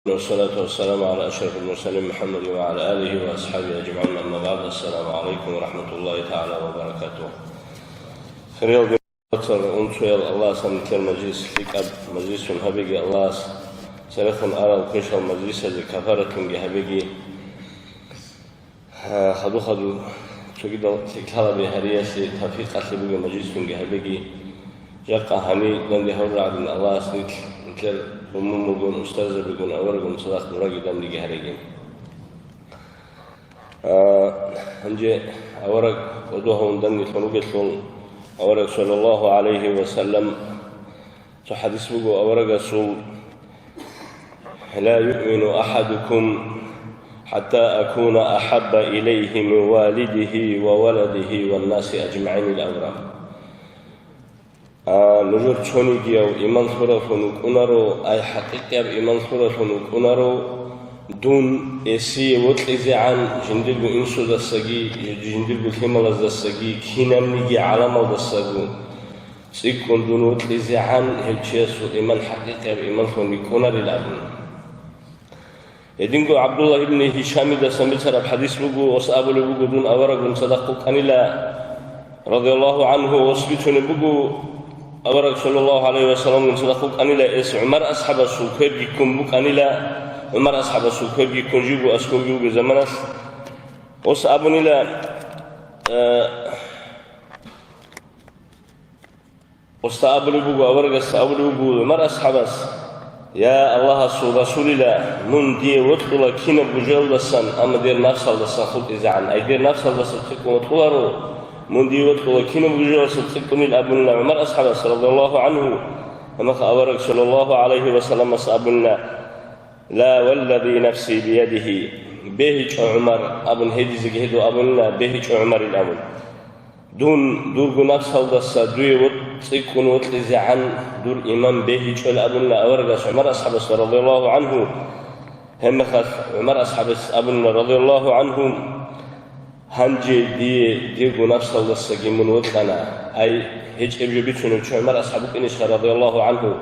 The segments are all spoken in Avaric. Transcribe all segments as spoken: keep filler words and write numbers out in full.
والصلاة والسلام على أشرف المرسلين محمد وعلى آله وأصحابه أجمعين، أما بعد، السلام عليكم ورحمة الله تعالى وبركاته. Хириял динцар унцоял, Аллагьас нилъер мажлис лъикӀаб мажлисун гьабеги, Аллагьас церехун арал квешал мажлисазе кафаратлъунги гьабеги. Хаду-хаду цогидал лъикӀлъаби гьариялъе тавфикъалъе бугеб мажлисунги гьабеги, жакъа гьаниб данде гьавурагӀадин Аллагьас нилъ, нилъер умумулгун, устарзабигун, аварагун цадахъ дураги данде гьареги. А, гьанже авараг кӀодо гьавун данделъун ругелъул, авараг саллаллагьу гӀалайгьи ва саллам, цо хӀадис буго аварагасул: «Ла юъмину ахӀадукум хӀатта акуна ахӀабба илайгьи мин валидигьи ва валадигьи ван наси ажмагӀин», – ил авараг. А, нужер цонигияв иман лъуравлъун вукӀунаро, ай хӀакъикъияб иман лъуравлъун вукӀунаро, дун эсие вокьизегӀан жиндирго инсудасаги, жиндирго лъималаздасаги, кинабниги гӀаламалдасаго цӀикӀкӀун дун вокьизегӀан гьев чиясул иман хӀакъикъияб иманлъун рикӀкӀунарил абун. Гьединго ГӀабдуллагь ибн Гьишамидасан бицараб хӀадис буго, ос абулеб буго, дун аварагун цадахъ вукӀанила, радияллагьу гӀангьу, ос бицунеб буго, авараг саллаллагьу гӀалайгьи ва салламгун цадахъ вукӀанила, эс ГӀумар асхӀабасул кверги ккун букӀанила, ГӀумар асхӀабасул кверги ккун живго аскӀовги вугеб заманалъ, ос абунила, э, Оста абулеб буго, аварагас абулеб буго ГӀумар асхӀабас: «Я Аллагьасул Расулила, мун дие вокьула кинабго жоялдасан, амма дир напсалдасан хутӀизегӀан. Ай дир напсалдаса цӀикӀкӀун вокьуларо, мун дие вокьула кинабго жоялдаса цӀикӀкӀунил», – абунила ГӀумар асхӀабас, радияллагьу гӀангьу. Амма авараг саллаллагьу гӀалайгьи ва салламас абунила: «Ла валлади нафси биядигьи, бегьичӀо ГӀумар», – абун гьедизеги гьедо абунила: «БегьичӀо ГӀумарил», – абун. Дун дурго напсалдаса дуе вокь-, цӀикӀкӀун вокьизегӀан дур иман бегьичӀо абунила аварагас ГӀумар асхӀабасда, радияллагьу гӀангьу. Гьебмехалъ ГӀумар асхӀабас абунила, радияллагьу гӀангьу: «Гьанже дие дирго напсалдасаги мун вокьана». Ай, гьечӀеб жо бицунев чи ГӀумар асхӀаб вукӀинищха, радияллагьу гӀангьу?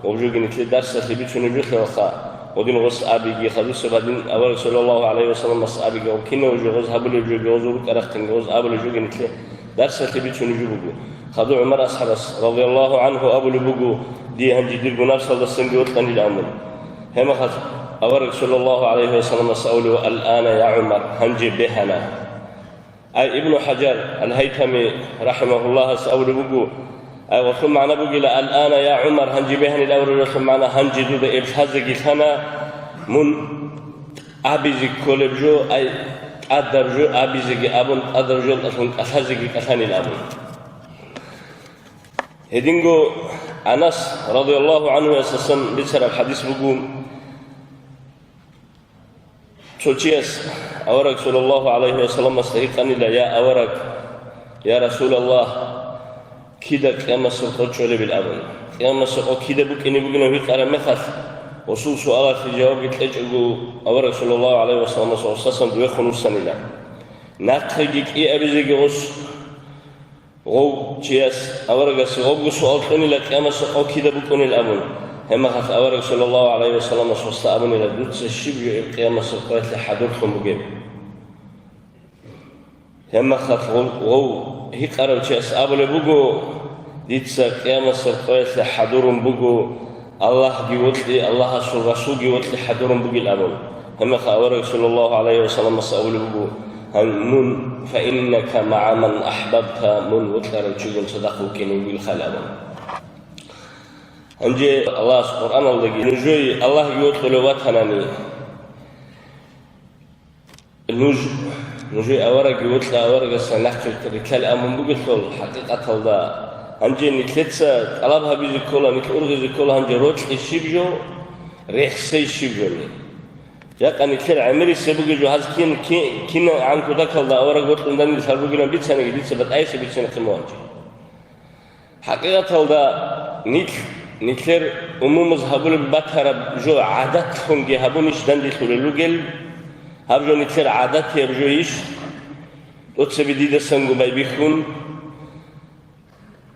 Гъоб жоги нилъе дарсалъе бицунеб жо лъалаха. Гъодин гъос абиги, хадусеб гьадин авараг саллаллагьу гӀалайгьи ва салламас абиги, гъоб кинав жо гъоз гьабулеб жоги, гъозул рукӀарахъинги гъоз абулеб жоги нилъе дарсалъе бицунеб жо буго. Хаду ГӀумар асхӀабас, радияллагьу гӀангьу, абулеб буго: «Дие гьанже дирго напсалдасанги вокьанил», – амун. Гьебмехалъ авараг саллаллагьу гӀалайгьи ва салламас абулеб: «Ал-ана, я ГӀумар, гьанже бегьана». Ай, Ибну ХӀажар Ал-Гьайтами рахӀимагьуллагьас абулеб буго, ай, гъолъул магӀна бугила: «Ал-ана, я ГӀумар», гьанже бегьанил аваралъул магӀна: «Гьанже дуда эб лъазеги лъана, мун абизе кколеб жо, ай, тӀадаб жо абизеги абун, тӀадаб жолдалъун кӀалъазеги кӀалъанил», – абун. Гьединго Анас, радияллагьу гӀангьуясасан бицараб хӀадис буго, Цо чияс авараг саллаллагьу гӀалайгьи ва салламасда гьикъанила: «Я авараг, я Расулаллагь, кида къиямасеб къо чӀолебил?» – абун. Къиямасеб къо кида букӀине бугилан гьикъараб мехалъ, гъосул суалалъе жавабги кьечӀого, авараг саллаллагьу гӀалайгьи ва салламас гъосасан дуехун вуссанила. Нахъеги кӀиабизеги гъос Гъов чияс аварагасе гъобго суал кьунила, къиямасеб къо кида букӀунил абун. Гьебмехалъ авараг саллаллагьу гӀалайгьи ва салламас гъосда абунила: «Дуца щиб жо гьеб къиямасеб къоялъе хӀадурлъун бугеб?» Гьебмехалъ гъов, гъов гьикъарав чияс абулеб буго: «Дица къиямасеб къоялъе хӀадурун буго Аллагьги вокьи, Аллагьасул Расулги вокьи хӀадурун бугил», – абун. Гьебмехалъ авараг саллаллагьу гӀалайгьи ва салламас абулеб буго: «Гьан мун, фаиннака магӀа ман ахӀбабта, мун вокьарав чигун цадахъ вукӀине вугилха», – абун. Гьанже Аллагьас Къуръаналдаги: «Нужее Аллагьги вокьулев ватанани, нуж, нужее аварагги вокьа, аварагасда нахъе рилълъал», – абун бугелъул, хӀакъикъаталда гьанже нилъеца тӀалаб гьабизе ккола, нилъ ургъизе ккола гьанже рокьи щиб жо, рехсей щиб жони. Жакъа нилъер гӀемерисеб бугеб жо гьаз кин, кин, кинагӀан кутакалда авараг вокьун данде лъал бугилан бицаниги, дица батӀайиса бицинахъе мугьанчи. ХӀакъикъаталда нилъ, нилъер умумуз гьабулеб батараб жо гӀадатлъунги гьабунищ данделъулел ругел? Гьаб жо нилъер гӀадатияб жойищ? ТӀоцебе дидасанго байбихьун,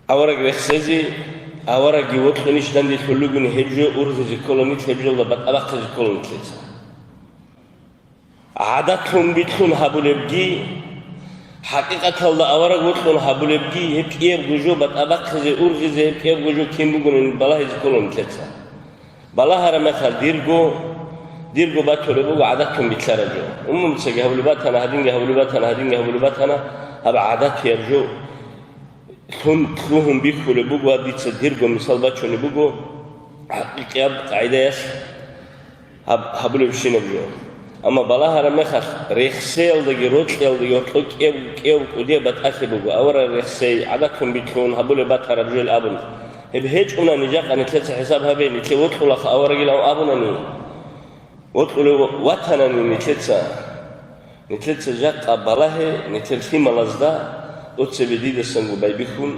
авараг рехсезе, Аварагги вокьунищ данделъул ругони, гьеб жо ургъизе ккола нилъ, гьеб жолда батӀа бахъизе ккола нилъеца. ГӀадатлъун битлъун гьабулебги, хӀакъикъаталда авараг вокьун гьабулебги, гьеб кӀиябго жо батӀа бахъизе, ургъизе, гьеб кӀиябго жо кин бугонин балагьизе ккола нилъеца. Балагьараб мехалъ дирго, дирго батулеб буго гӀадатлъун битлъараб жо. Умумуцаги гьабулеб батана, гьадинги гьабулеб батана, гьадинги гьабулеб батана, гьаб гӀадатияб жо лъун, лъугьун бихьулеб буго ва дица дирго мисал бачунеб буго хӀакъикъияб къагӀидаялъ гьаб-, гьабулебщинаб жо. Амма балагьараб мехалъ, рехсеялдаги рокьиялдаги гьоркьоб кӀияб-, кӀияб-, кӀудияб батӀалъи буго, авараг рехсей, гӀадатлъун битлъун гьабулеб батараб жо абун. Гьеб гьечӀунани, жакъа нилъеца хӀисаб гьабе, нилъее вокьулаха аварагилан абунани. Вокьулев ватанани нилъеца, нилъеца жакъа балагье, нилъер лъималазда тӀоцебе дидасанго байбихьун,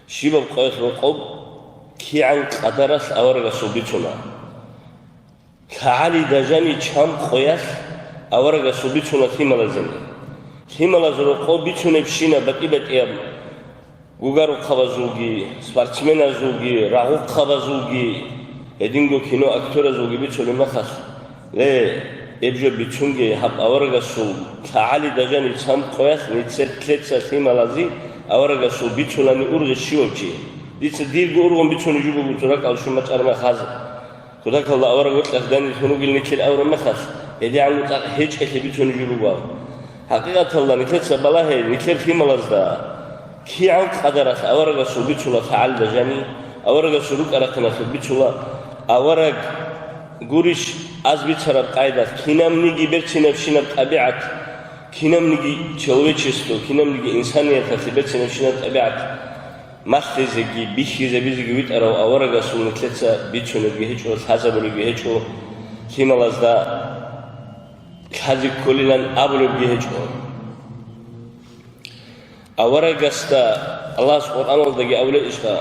щибаб къоялъ рокъоб кигӀан къадаралъ аварагасул бицуна. ЛъагӀалида жани чан къоялъ аварагасул бицуна лъималазени. Лъималаз рокъоб бицунебщинаб батӀи-батӀияб гугарухъабазулги, спортсменазулги, рагъухъабазулги, гьединго кино актеразулги бицулеб мехалъ, ле, гьеб жо бицунге, гьаб аварагасул лъагӀалида жани чан къоялъ нилъеца лъималазе аварагасул бицулани ургъи щивав чи. Дица дирго ургъун бицунеб жо буго цо ракӀалде щун бачӀараб мехалъ. Кутакалда авараг вокьулъ данделъун ругел нилъер авараг мехалъ, гьедигӀан цӀакъ гьечӀелъи бицунеб жо буго. ХӀакъикъаталда нилъеца балагье, нилъер лъималазда кигӀан къадаралъ аварагасул бицула лъагӀалида жани, аварагасул рукӀа-рахъиналъул бицула, авараг гурищ аз бицараб къайдалъ, кинабниги берцинабщинаб тӀабигӀат, кинабниги человечество, кинабниги инсанияталъе берцинабщинаб тӀабигӀат. Малъизеги бихьизабизеги витӀарав аварагасул нилъеца бицунебги гьечӀо, лъазабулебги гьечӀо, лъималазда лъазе кколилан абулебги гьечӀо. Аварагасда Аллагьас Къуръаналдаги абулеб ишха: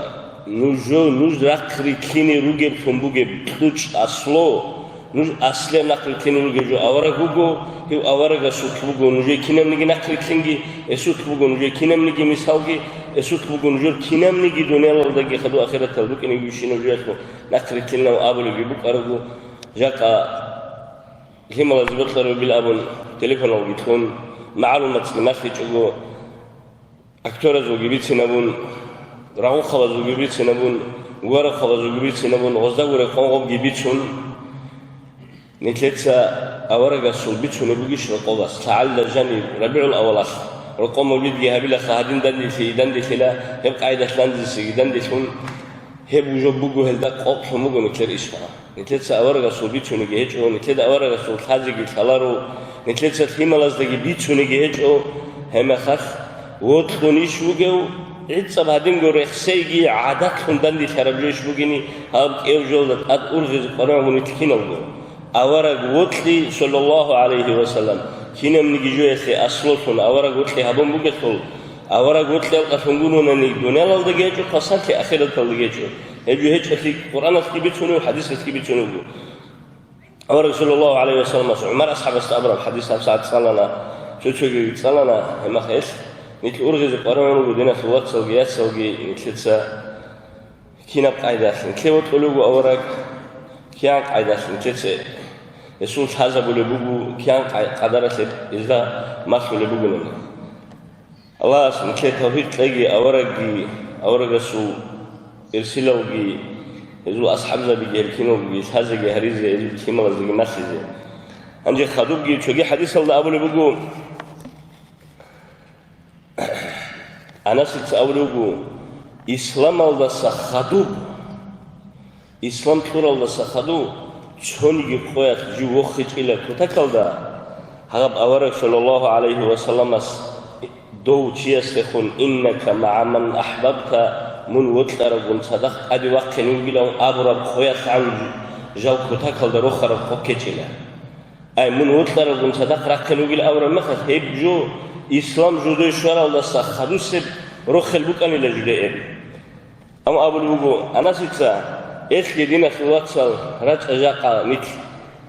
«Нуж, нуж рахъ рилълъине ругеблъун бугеб кьучӀ асло, нуж аслияб нахърилълъине ругев жо авараг вуго, гьев аварагасулъ буго нужее кинабниги нахърилълъинги, гьесулъ буго нужее кинабниги мисалги, гьесулъ буго нужер кинабниги дуниялалдаги хадув ахираталда букӀинеги вищинав жоялъул нахърилълъинав» абулебги букӀараго, жакъа лъималазе бокьараб бугил абун, телефоналги кьун, магӀлуматги малъичӀого, актеразулги бицинабун, рагъухъабазулги бицинабун, гугарухъабазулги бицинабун, гъозда гуреб къо-, гъобги бицун, нилъеца аварагасул бицунеб бугищ рокъобас, лъагӀалда жаниб РабигӀул авалалъ, рокъоб мавлидги гьабилаха, гьадин данделъи, данделъила, гьеб къайдалъ данделъиги данделъун, гьеб жо буго, гьелда къокълъун буго нилъер ишха. Нилъеца аварагасул бицунеги гьечӀо, нилъеда аварагасул лъазеги лъаларо, нилъеца лъималаздаги бицунеги гьечӀо, гьеб мехалъ вокьунищ вугев, гӀицӀаб гьадинго рехсейги гӀадатлъун данделъараб жойищ бугени, гьаб кӀев жолда тӀад ургъизе къваригӀун вуго нилъ киналго. Авараг вокьи, саллаллагьу гӀалайгьи ва саллам, кинабниги жоялъе аслолъун авараг вокьи гьабун бугелъул, авараг вокьи алкӀалъун гуронани дуниялалдаги гьечӀо, хвасарлъи ахираталдаги гьечӀо. Гьеб жо гьечӀолъи Къуръаналъги бицунев, хӀадисалъги бицунев вуго. Авараг саллаллагьу гӀалайгьи ва салламас ГӀумар асхӀабасда абураб хӀадис гьабсагӀат цӀалана, цо-цоги цӀалана, гьеб мехалъ нилъ ургъизе къваригӀун руго диналъул вацалги яцалги нилъеца кинаб къайдалъ нилъее вокьулев вуго авараг, кигӀан къайдалъ нилъеца гьесул лъазабулеб буго, кигӀан къай-, къадаралъе гьезда малъулеб бугони. Аллагьас нилъее тавфикъ кьеги, аварагги, аварагасул ирсилалги, гьезул асхӀабзабиги гьел киналги лъазеги гьаризе, гьезул лъималазеги малъизе. Гьанже хадубги цоги хӀадисалда абулеб буго, Анасица абулеб буго, исламалдаса хадуб, ислам кьуралдаса хадуб цониги къоялъ жив вохичӀила кутакалда, гьаб авараг саллаллагьу гӀалайгьи ва салламас дов чиясдехун: «Иннака магӀа ман ахӀбабта», мун вокьарабгун цадахъ тӀаде вахъине вугилан абураб къоялъгӀан жал кутакалда рохараб къо ккечӀила. Ай, мун вокьарабгун цадахъ рахъине вугил абураб мехалъ, гьеб жо ислам жидее щваралдаса хадусеб рохел букӀанила жидее. Амма абулеб буго Анасица: «Элъе, диналъул вацал, рачӀа жакъа нилъ».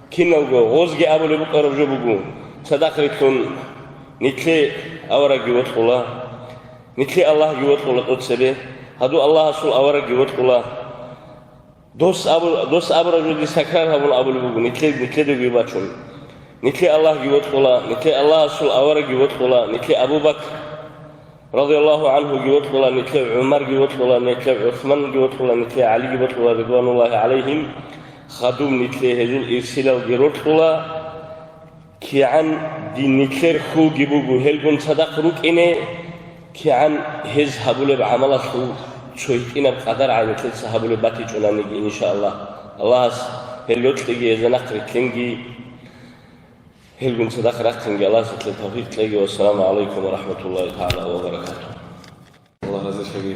Киналго гъозги абулеб букӀараб жо буго, цадахъ рилълъун нилъее аварагги вокьула. Нилъее Аллагьги вокьула тӀоцебе. Гьадур Аллагьасул аварагги вокьула. Дос абу-, дос абураб жо дица такрар гьабун абулеб буго, нилъе-, нилъедаги бачун. Нилъе Аллагьги вокьула, нилъе Аллагьасул аварагги вокьула, нилъе Абу Бакр, радияллагьу гӀанхуги, вокьула, нилъе ГӀумарги вокьула, нилъе ГӀусманги вокьула, нилъе ГӀалиги вокьула, ридвануллагьи гӀалайгьим. Гьадуб нилъе гьезул ирсилалги рокьула. КигӀан дин нилъер хьулги буго гьелгун цадахъ рукӀине, кигӀан гьез гьабулеб гӀамалалъул цо гьитӀинаб къадар гӀайнилъеца гьабулеб батичӀонаниги, иншааллагь. Аллагьас гьел рокьиги гьезда нахъ рилълъинги, гьелгун цадахъ рахъинги Аллагьас нилъее тавфикъ кьеги. Вассаламу гӀалайкум ва рахӀматуллагьи тагӀала ва баракатугьу. Аллагь разилъаги.